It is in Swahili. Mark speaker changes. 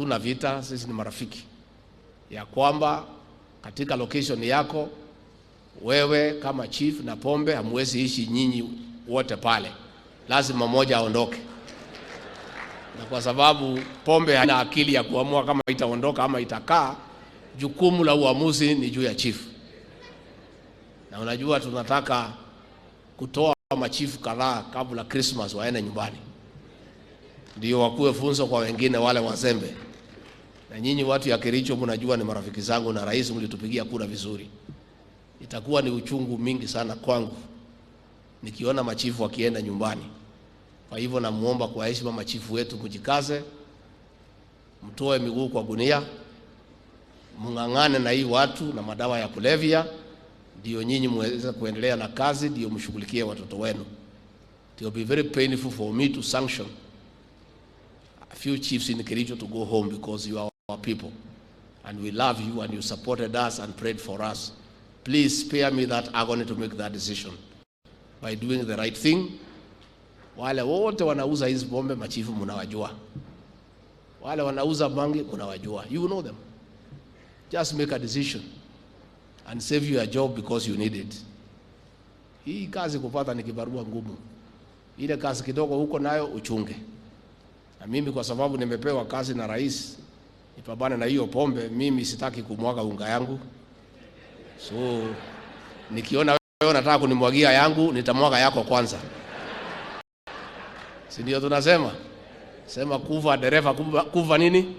Speaker 1: Hatuna vita, sisi ni marafiki, ya kwamba katika location yako wewe kama chief na pombe hamwezi ishi nyinyi wote pale, lazima mmoja aondoke. Na kwa sababu pombe haina akili ya kuamua kama itaondoka ama itakaa, jukumu la uamuzi ni juu ya chief. Na unajua tunataka kutoa machifu kadhaa kabla Christmas waende nyumbani, ndio wakuwe funzo kwa wengine wale wazembe. Na nyinyi watu ya Kericho mnajua ni marafiki zangu na rais, mlitupigia kura vizuri. Itakuwa ni uchungu mingi sana kwangu nikiona machifu wakienda nyumbani. Kwa hivyo namuomba kwa heshima machifu wetu, mjikaze, mtoe miguu kwa gunia, mng'ang'ane na hii watu na madawa ya kulevya, ndio nyinyi muweze kuendelea na kazi, ndio mshughulikie watoto wenu. It will be very painful for me to sanction a few chiefs in Kericho to go home because you are our people and we love you and you supported us and prayed for us. Please spare me that agony to make that decision by doing the right thing. Wale wote wanauza hizi pombe machifu mnawajua, wale wanauza bangi mnawajua, you know them. Just make a decision and save your job because you need it. Hii kazi kupata ni kibarua ngumu, ile kazi kidogo huko nayo uchunge. Na mimi kwa sababu nimepewa kazi na rais nipambane na hiyo pombe, mimi sitaki kumwaga unga yangu, so nikiona wewe unataka kunimwagia yangu, nitamwaga yako kwanza, si ndio? Tunasema sema kufa dereva, kufa, kufa nini?